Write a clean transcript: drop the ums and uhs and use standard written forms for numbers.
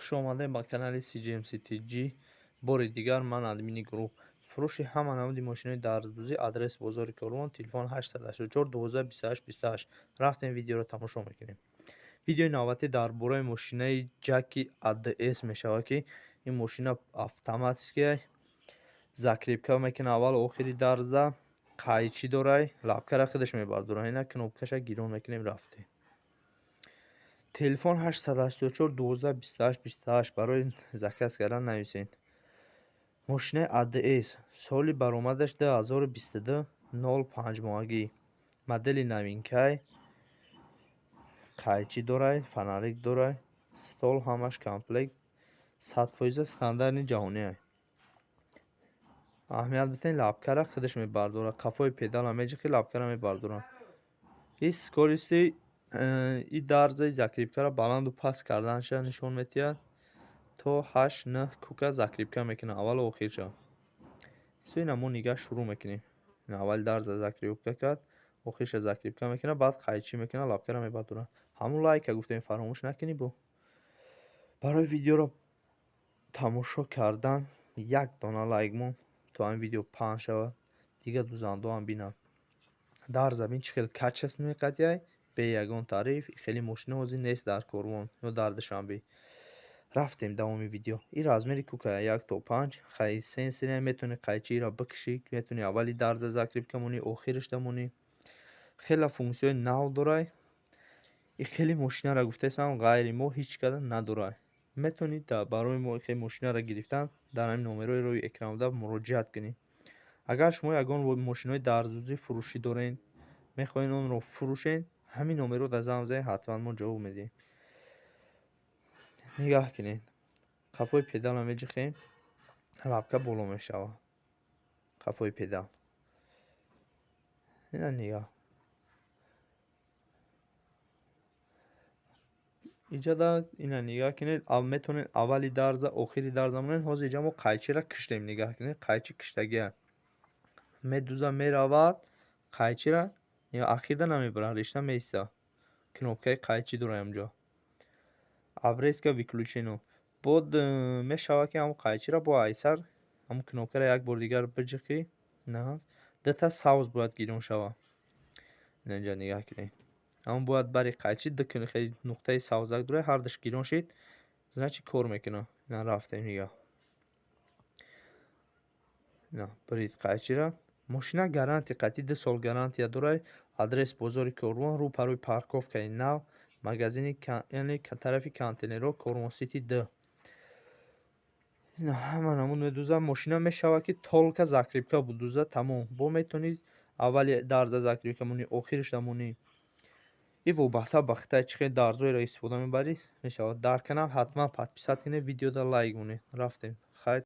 Хуш омадем ба канали CGMC TG. Бори дигар ман админи гурӯҳ. Фурӯши ҳама намуди мошинои дарздӯзӣ, адрес бозори Корвон, телефон 884 12 28 28. Рафтем, видеоро тамошо мекунем. Видеои навбатӣ дар бораи мошинаи Ҷаки АДС мешавад, ки ин мошина автоматически закрепка мекунад аввалу охири дарза, қайчӣ дорай, лапкара худаш мебардорад. Ина кнопкаша гирон мекунем, рафтем. Телефон 884 12 28 28, барои заказ кардан нависед. Мошинаи АДС, соли баромадаш 2022, 05 моҳагӣ, модели новинкай, қайчӣ дорай, фонарик дорай, стол, ҳамаш комплект, 100% стандартни ҷаҳониай. Аҳамият бидиҳед, лапкара худаш мебардорад, қафои педала меҷиқӣ, лапкара мебардорад. И скорости и дарзаи закрепкаро баланду паст карданша нишон медиҳад. То ҳашт нӯҳ кука закрепка мекунад аввалу охирша. Ина мо нигаҳ шурӯъ мекунем. Аввали дарза закрепка кард, охирша закрепка мекунад, баъд қайчӣ мекунад, лапкара мебардорад. Ҳамун лайка гуфтем, фаромӯш накунӣ. Бо барои видеоро тамошо кардан як дона лайк мон, то ҳамин видео паҳн шавад, дигар дузандоам бинанд. Дарза бин, чӣ хел качественный қатъяй, бе ягон таъриф. Хеле мошина ҳозир нест дар Корвон ё дар Душанбе. Рафтем давоми видео. И размери кука 1 то 5, хай сенсория, метавонӣ қайчиро бикушӣ, метавонӣ аввали дарза закрепка монӣ, охирашда монӣ. Хеле функсияҳои нав дорай. И хеле мошинаро гуфтаистам, ғайри мо ҳеҷ када надорай. Метавонед барои мо хеле мошинаро гирифтан дар ҳамин номерҳои рӯи экран буда муроҷиат кунед. Агар шумо ягон мошинои дарздӯзӣ фурӯшӣ доред, мехоҳед онро фурӯшед, ҳамин номерро дар занг бизанед, ҳатман мо ҷавоб медиҳем. Нигаҳ кунед, қафои педала меҷиқем, лапка боло мешавад, қафои педал. Ина нигаҳ, иҷада ина нигаҳ кунед, метавонед аввали дарза, охири дарза монед. Ҳозир иҷа мо қайчиро киштем, нигаҳ кунед, қайчи киштагия, медуза, меравад қайчира, ахирда намебарад, ришта меиста. Кнопкаи қайчӣ дорад ҳамҷо, обрезка выключено. Бод мешавад, ки ҳамун қайчиро бо айсар ҳамун кнопкаро як бори дигар биҷиқӣ. Дута савз бояд гирон шавад. Инҷа нигаҳ кунед, ҳамун бояд бари қайчи ду нуқтаи савзак дорад, ҳардуш гирон шид, значит, кор мекунад. Ина рафтем, нигаҳ, ина бирид қайчира. Мошина гарантия қатъи 2 сол гарантия дорад. Адрес бозори Корвон, рӯ парои парковкаи нав, магазини, яъне тарафи контейнерҳо, Корвон Сити д. Ина ҳама намуд медузад мошина. Мешавад, ки только закрепка будузад, тамом. Бо метавонӣ аввали дарза закрепка монӣ, охирашда монӣ. И вобаста ба хитаи чӣ хел дарзоеро истифода мебарӣ мешавад. Дар канал ҳатман подписать кунед, видеода лайк монед. Рафтем, хайр.